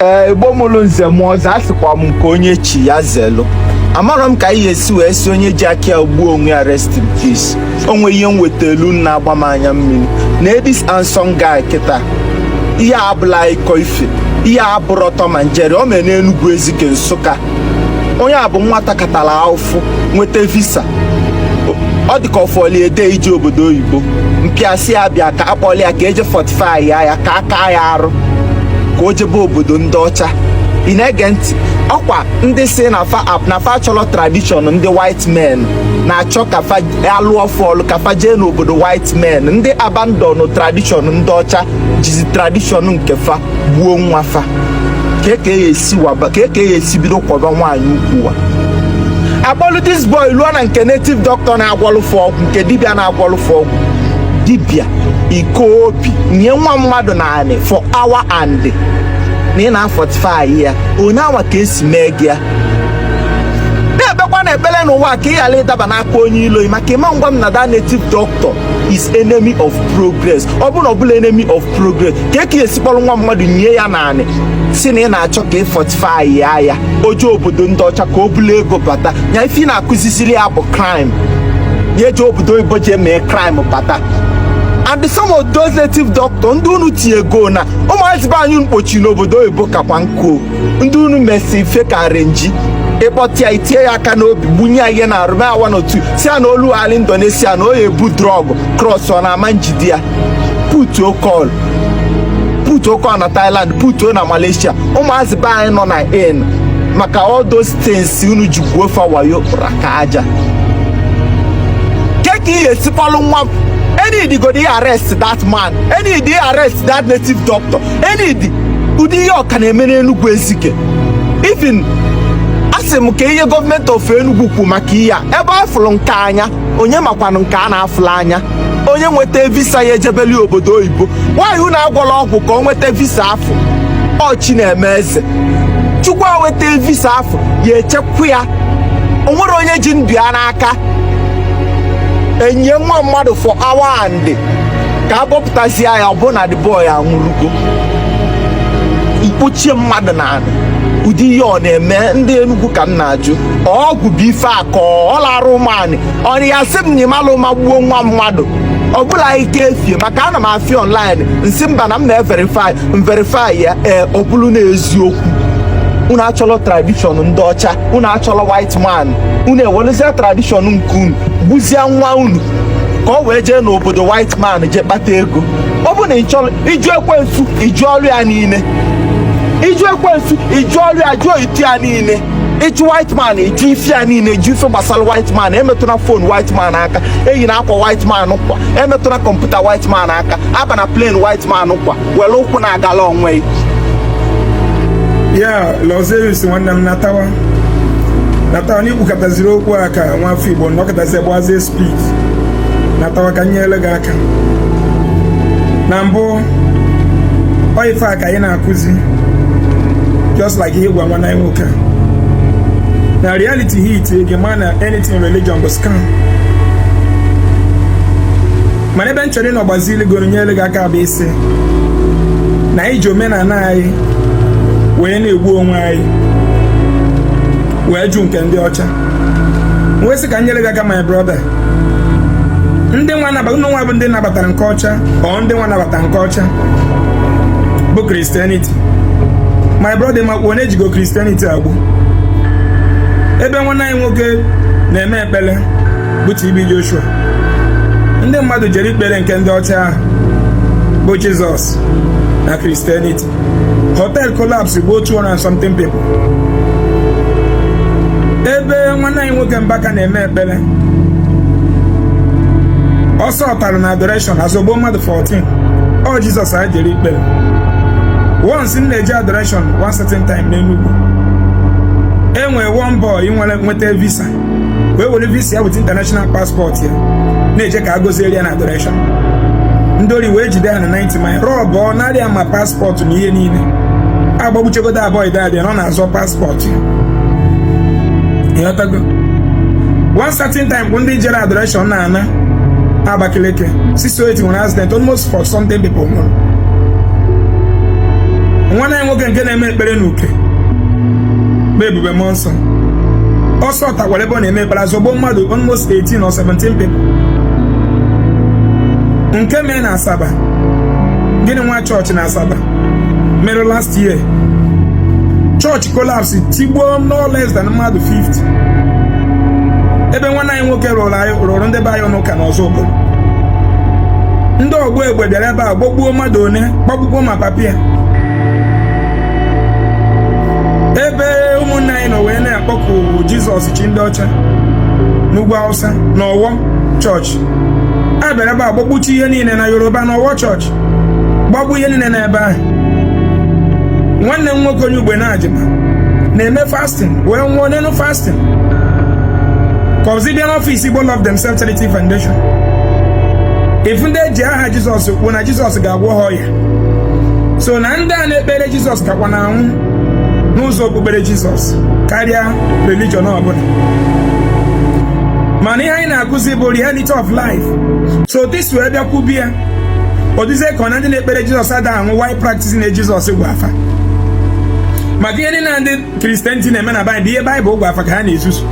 Ee, Igbo mụrụ nze mụọ ọzọ, asịkwa m nke onye chi ya zelu. Amarọ m ka anyị esi wee si onye ji aka ya gbuo onwe ya rest in peace. O nwe ihe m wetelu na-agba m anya mmiri na this handsome guy kịta. Ihe a abụla ịkọ ife, ihe a abụrọ Tom and Jerry. O mere n'Enugwu Ezike, Nsụka. Onye a bụ nwata katara ahụfụ nweta visa. Ọ dị ka ọfọli ede ije obodo oyibo. Mpịasị ya bịa ka akpọli ya ka eje fortify ya, ya ka aka ya arụ ka o jebe obodo ndị ọcha. Ị na-ege ntị? Ọkwa ndị si na fa app na fa chọrọ tradition ndị white men, na-achọ ka fa alụọ fọlụ ka fa jee n'obodo white men. Ndị abandon tradition ndị ọcha jizi tradition nke fa gbuo nwa fa. Ka ya esi waba, ka ya esi bido kwaba nwaanyị ukwu wa akpọlụ this boy lụọ na nke native doctor na-agwọlụfụ ọgwụ, nke dibịa na-agwọlụfụ ọgwụ. Dibịa iko obi nye nwa mmadụ naanị for hour and na ị na-afortify ya. Onye awa ka esi mee gị ya na-ekpekwa na ekpere n'ụwa ka ị ghara ịdaba n'aka onye ilo, maka ịma ngwa m na that native doctor is enemy of progress. Ọ bụrụ na ọ bụla enemy of progress, ka esi kpọrọ nwa mmadụ nye ya naanị si na ị na-achọ ka ị fortify ya, ya oje obodo ndị ọcha ka o bulu ego bata nya. Ife ị na-akụziziri ya bụ crime. Ya eje obodo oyibo jee mee crime bata. And some of those native doctor ndị unu tinye go na ụmụazị be anyị mkpochi n'obodo oyibo kakwa nkụ. Ndị unu mesi ife ka renji ịkpọta ya, itinye ya aka n'obi, gbunye ya ihe na arụme awa n'otu si ya na olu Indonesia na o ya ebu drug cross. Ọ na-ama njide ya putuo call, putuo call na Thailand, putuo na Malaysia. Ụmụazị be anyị nọ na in maka all those things unu ji gwuo fa wayo raka aja. Ke ka ị esikwalụ nwa m? Enid go dey arrest that man, enid dey arrest that native doctor, enid ụdị ihe ọka na-eme n'Enugwu Ezike. Even asị m ka ihe gọọmenti of Enugu kwu maka ihe a, ebe a fụrụ nke anya, onye makwanụ nke a na-afụrụ anya. Onye nweta visa ya ejebeli obodo oyibo, nwaanyị unu agwọla ọgwụ ka o nweta visa afọ ọchị na-eme eze Chukwu a nweta visa afọ ya echekwa ya. O nwere onye ji ndụ ya n'aka enye nwa mmadụ for hour and ka abọpụtazie ya. Ọ bụ na the boy anwụrụgo. Ikpochie mmadụ na anị, ụdị ihe ọ na-eme ndị Enugwu ka m na-ajụ. Ọgwụ bụ ife a ka ọ lara ụmụ anị ọ na ya sị m na ịmalụ ma gbuo nwa mmadụ ọ bụla ike efie, maka ana m afịa online nsị mba na m na-everify m verify ya. Ee, ọ bụrụ na eziokwu unu achọrọ tradition ndị ọcha, unu achọrọ white man, unu ewerezie tradition nke unu gbuzie nwa unu ka ọ wee jee n'obodo white man jee kpata ego. Ọ bụ na ị chọrọ iju ekwensu, iju ọrụ ya niile, iju ekwensu, iju ọrụ ya, jụọ itu ya niile, ịjụ white man, iju ife ya niile, iju ife gbasara white man. Emetụna phone white man aka, eyi na akwa white man kwa, emetụna kọmputa white man aka, aba na plane white man kwa, were ụkwụ na-agala onwe. Ya Lọzerius, nwanne m, natawa natawa na ikwukọtaziri okwu a ka nwafọ Igbo nọkọtazi gbazie speed. Natawa ka nyere gị aka. Na mbụ, ọ ife a ka anyị na-akụzi, just like ihe gwa nwanne anyị nwoke a na reality hit gị, ma na anything religion bụ scam. Mana ebe m chọrọ ịnọ gbazili gị, nyere gị aka, bụ isi na anyị ji omenala anyị wee na-egbu onwe anyị, wee jụ nke ndị ọcha. Wee sị ka m nyere gị aka, my brother. Ndị nwa nabata nwa bụ ndị nabatara nke ọcha, ọ ndị nwa nabata nke ọcha bụ Christianity. My brother, ma kwuo na-ejigo Christianity agbụ. Ebe nwanne anyị nwoke na-eme ekpere bụ TB Joshua, ndị mmadụ jere ikpere nke ndị ọcha ahụ bụ Jizọs na Christianity. Hotel collapse gbuo 200 and something people. Ebe nwanne anyị nwoke Mbaka na-eme ekpere, ọsọ ọtara na adoration azọgbuo mmadụ 14. Ọ Jizọs anyị jere ikpere. Once m na-eje adoration one certain time n'Enugu, e nwere one boy nwere nweta visa, wee were visa ya with international passport ya na-eje ka a goziere ya na adoration. Ndị ori wee jide ya na 90 Mile, rob narịa ma passport na ihe niile. Agbagbuchegodo abụọ dadị na ọ na-azọ passport ya. Ịghọtago? One certain time bụ ndị jere adoration na-ana Abakaliki, 608 nwere accident, almost for something people nwụrụ. Nwanne anyị nwoke nke na-eme ekpere n'uke bụ Ebube Mmụọ Nsọ, ọsọ takwara ebe ọ na-eme ekpere, azọgbo mmadụ almost 18 or 17 people. Nke mere na Asaba, gịnị nwa chọọchị na Asaba mere last year, chọọchị collapse, tigbuo no less than mmadụ 50. Ebe nwanne anyị nwoke rụrụ anyị, rụrụ ndị be anyị n'ụka n'ọzọ obodo, ndị ọgbọ egbe bịara ebe a gbagbuo mmadụ one, gbagbugbuo ma papia. Ebe ụmụnne anyị nọ wee na-akpọku Jizọs chi ndị ọcha n'ugwu Awụsa na Ọwọ chọọchị, a bịara ebe a gbagbuchi ihe niile. Na Yoruba na Ọwọ chọọchị, gbagbu ihe niile n'ebe ahụ. Nwanne m nwoke onye ugbe na-ajịma na-eme fasting wee nwụọ n'elu fasting, ka ọzi bịa n'ọfịs Igbo Love Themselves Charity Foundation, ifu ndị eji aha Jizọs kwuo na Jizọs ga-agwọ ha ọya. So na ndị a na-ekpere Jizọs kakwa na-anwụ n'ụzọ okpukpere Jizọs karịa religion ọbụla. Mana ihe anyị na-akụzi bụ reality of life. So this wee bịakwubi ya, ọ dịzie ka ọ na ndị na-ekpere Jizọs ada anwụ. Why practicing na Jizọs gwa afa maka ihe niile ndị Christianity na-eme na Baịbụl, ihe Baịbụl gwa afa ka ha na-ezuzu.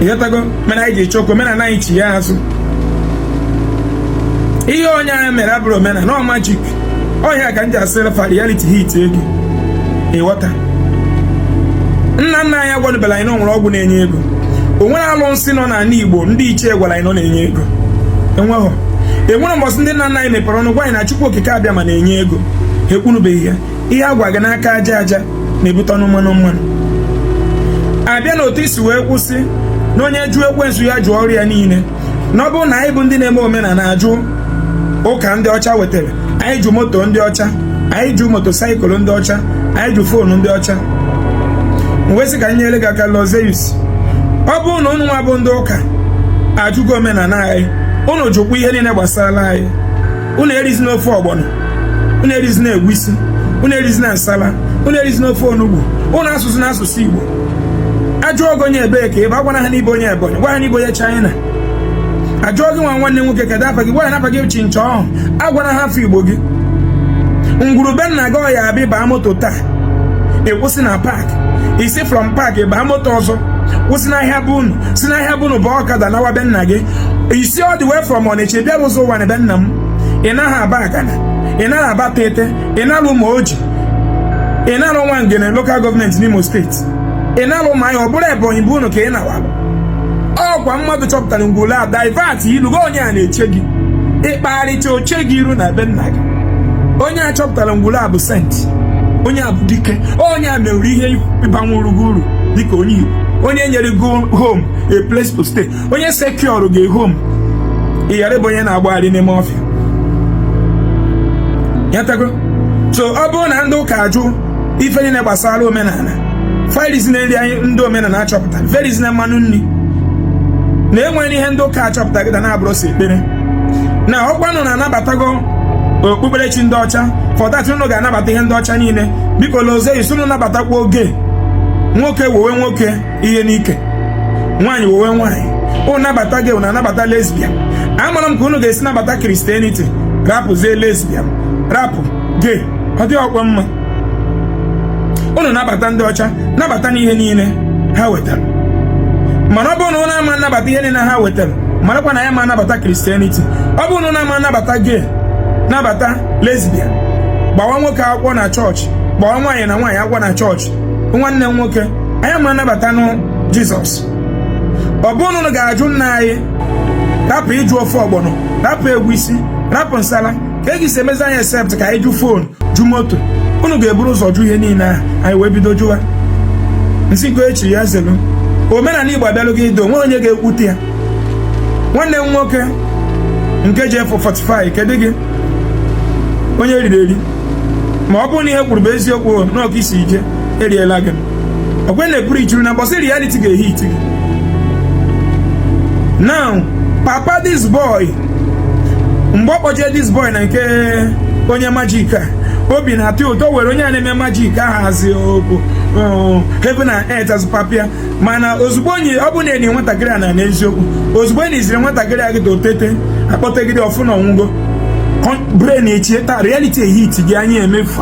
Ịghọtago? Mere anyị ji chọkwa omenala anyị chi ya azụ. Ihe onye anyị mere abụrụ omenala ọ magic ọhịa ka m ji asịrị fa reality hit ego. Ịghọta? Nna nna anyị agwanụbela anyị na o nwere ọgwụ na-enye ego. O nwere alụnsị nọ n'ala Igbo ndị ichie gwara anyị nọ na-enye ego? Enweghọ. Enwere mbọsị ndị nna nna anyị mepere ọnụ gwa anyị na Chukwu Okike abịa ma na-enye ego? Ha ekwunubeghị ya. Ihe a gwa gị n'aka aja aja na-ebute ọnụ mmanụ mmanụ. Abịa na otu isi wee kwụsị na onye jụọ ekwensu ya jụọ ọrụ ya niile, na ọ bụrụ na anyị bụ ndị na-eme omenala ajụ ụka ndị ọcha wetara anyị, jụ moto ndị ọcha anyị, jụ motorcycle ndị ọcha anyị, jụ phone ndị ọcha. Wee sị ka m nyere gị aka, Lozeus, ọ bụrụ na unu nwa bụ ndị ụka ajụgo omenala anyị, unu jụkwa ihe niile gbasara anyị. Unu erizina ofe ọgbọnọ, unu erizina egwusi, unu erizina nsala, unu erizina ofe onugbu, unu asụsụ na asụsụ Igbo. Ajụọ gị onye ebee ka ebe, agwana ha n'ibe onye Ebonyi, gwa ha n'ibe onye China. Ajụọ gị, nwa nwanne nwoke, kedu afa gị? Gwa ha n'afa gị chincha ọhụ, agwana ha afọ Igbo gị. Ngwurube nna gị ọya abịa baa moto taa, ịkwụsị na park, isi from park baa moto ọzọ, kwụsị n'ahịa bụ unu, si n'ahịa bụ unu bụ ọkada nawa be nna gị. Isi ọ dị wee from Ọnịcha bịa ụzọ ụwa na be nna m. Ị naghị aba agana, ị naghị aba tete, ị nara ụmụ oji, ị nara nwa ngene local government n'Imo State, ị nara ụmụ ahịa. Ọ bụrụ Ebonyi bụ unu ka ị nawalụ. Ọkwa mmadụ chọpụtara ngwule a divert ilugo onye a na-eche gị ịkpagharịcha oche gị iru na be nna gị. Onye a chọpụtara ngwule a bụ saint, onye a bụ dike, onye a merụrụ ihe ịbanwuru gị uru dịka onye Igbo, onye nyere gị home, a place to stay, onye secure gị home, ị ghara ịbụ onye na-agbagharị n'ime ọfịa yatago. So ọ bụrụ na ndị ụka ajụ ife niile gbasara omenala, ferizi na nri anyị ndị omenala achọpụtara, ferizi na mmanụ nri na enweghị ihe ndị ụka achọpụta gị na-abụrụ si ekpere na ọkwanụ na-anabatago okpukperechi ndị ọcha. For that, unu ga-anabata ihe ndị ọcha niile. Biko loze isi unu nabatakwa oge nwoke wewe nwoke ihe n'ike, nwaanyị wewe nwaanyị. Unu nabata gị, unu anabata lesbian. Amara m ka unu ga-esi nabata Christianity, rapụzie lesbian, rapụ gay. Ọ dị ọkwa mma unu nabata ndị ọcha, nabata n'ihe niile ha wetara. Mana ọ bụrụ na unu ama nnabata ihe niile ha wetara, marakwa na ya ma anabata Christianity. Ọ bụrụ na unu ama anabata gay, nabata lesbian, gbawa nwoke akwụkwọ na chọọchị, gbawa nwaanyị na nwaanyị akwụkwọ na chọọchị, nwanne m nwoke, anyị ama anabata nụ Jizọs. Ọ bụrụ na unu ga-ajụ nna anyị, rapụ ịjụ ofe ọgbọnọ, rapụ egwusi, rapụ nsala, ka e si emezi anyị except ka anyị jụ phone, jụ moto, unu ga-eburu ụzọ jụ ihe niile ahụ, anyị wee bido jụwa nsị nke echi ya zelu. Omenala Igbo abịalụ gị ido, onwe onye ga-ekwute ya. Nwanne m nwoke nke ji efu 45, kedu gị onye riri eri? Ma ọ bụrụ na ihe kwuru bụ eziokwu n'ọka isi ije eriela gị, ọkwe na-epuru ichuru na mbọsị reality ga-ehit gị. Now, papa this boy, mgbe ọ kpọjee this boy na nke onye magic a, obi na-atọ ya ụtọ, were onye a na-eme magic ahụ hazi okwu heaven and earth as papia. Mana ozugbo onye ọ bụ na enyi nwatakịrị a na n'eziokwu, ozugbo enyi ziri nwatakịrị a gị otete akpọtegide ọfụ na ọnwụgo. Brain echieta, reality hit gị, anya emefu,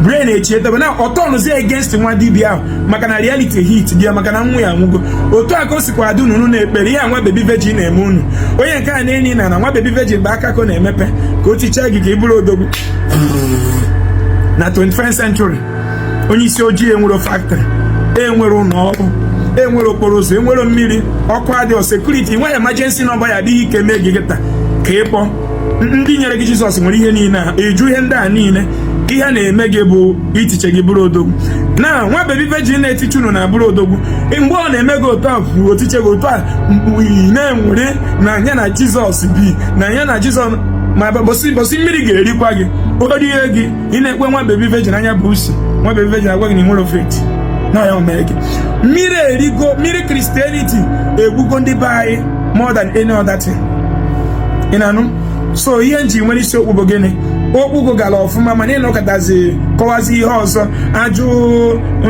brain echieta bụ na ọtọnụzi against nwa dibịa ahụ, maka na reality hit gị, maka na nwa ya anwụgo. Otu a ka o sikwa dị unu na-ekpere ihe a nwa baby virgin na-eme unu. Onye nke a na-enyi na nwa baby virgin bụ aka ka ọ na-emepe ka o tichaa gị ka ị bụrụ odogwu na 21st century. Onye isi ojii enwero factory, enwere ụlọ ọrụ, enwere okporo ụzọ, enwere mmiri, ọkụ adịghị, security nweghị, emergency number ya adịghị ike mee gị kịta ka ịkpọ. Ndị nyere gị Jizọs nwere ihe niile a, eju ihe ndị a niile. Ihe na-eme gị bụ itiche gị bụrụ odogwu na nwa baby virgin na-etiche unu na bụrụ odogwu. Mgbe ọ na-eme gị otu a, otiche gị otu a, ị na-enwere na ya na Jizọs bi, na ya na Jizọs. Ma bọsị bọsị mmiri ga-erikwa gị, o rie gị, ị na-ekpe nwa baby virgin anya bụ usi. Nwa baby virgin agwa gị na ị nwere faith na ya mere gị. Mmiri erigo mmiri. Christianity egbugo ndị be anyị more than any other thing. Ị na-anụ? So ihe nji nwere isiokwu bụ gịnị? Okpugo gara ọfụma, mana ịnọkọtazi kọwazi ihe ọzọ. Ajụ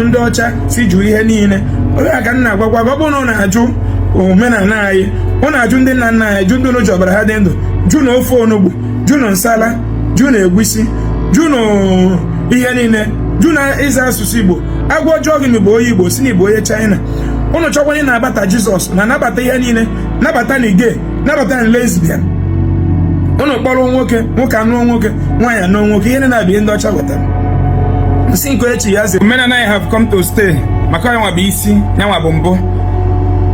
ndị ọcha si jụ ihe niile. Onye ka m na-agwakwa gị, ọ bụrụ na ọ na-ajụ omenala anyị, ọ na-ajụ ndị nna nna anyị, jụ ndị unu ji ọbara ha dị ndụ, jụ na ofe onugbu, jụ na nsala, jụ na egwusi, jụ na ihe niile, jụ na ịza asụsụ Igbo. Agwọ ọjọọ gị na Igbo, onye Igbo si na Igbo, onye China. Ụnụ chọkwanye na-abata Jizọs na nabata ihe niile, nabata na gay, nabata na lesbian. Ụnụ kpọrọ nwoke nwoke anụọ nwoke, nwaanyị anụọ nwoke, ihe na-abịa ndị ọcha wetara nsị nke echi ya zi. Omenala anyị have come to stay, maka ya nwa bụ isi, ya nwa bụ mbụ.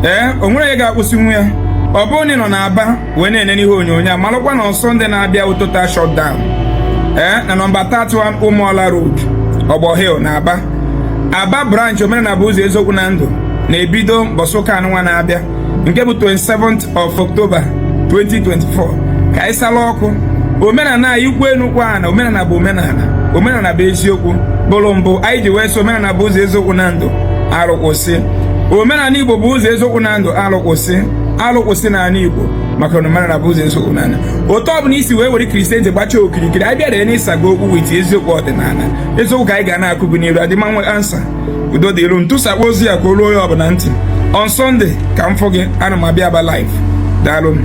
Ee, o nwere onye ga-akwụsị nwa ya. Ọ bụrụ na ị nọ n'Aba wee na-ene n'ihe onyonyo a, malụkwa na ọsọ ndị na-abịa total shutdown, ee, na nọmba 31 Ụmụọla Road, Ọgbọ Hill na Aba. Aba branch Omenala bụ Ụzọ Eziokwu na Ndụ na-ebido mbọsị ụka anụnwa na-abịa, nke bụ 27th of October 2024, ka anyị sala ọkụ omenala anyị. Ikwu enukwu a na omenala bụ omenala, omenala bụ eziokwu bụrụ mbụ anyị ji wee sị omenala bụ ụzọ, eziokwu na ndụ. Arụkwụsị omenala Igbo bụ ụzọ, eziokwu na ndụ. Alụkwụsị, alụkwụsị n'ala Igbo, maka na omenala bụ ụzọ, eziokwu na ndụ. Otu ọ bụla isi wee were Christianity gbachaa okirikiri, anyị bịara n'ịsaga okwu with eziokwu ọdịnala, eziokwu ka anyị ga na-akụgụ n'iru adịma nwe ansa. Udo dịru. Ntụsakwa ozi ya ka o ruo onye ọbụla ntị. On Sunday ka m fụ gị, ana m abịa Aba live. Daalụ.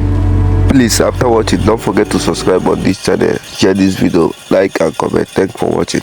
Please, after watching, don't forget to subscribe on this channel, share this video, like and comment. Thanks for watching.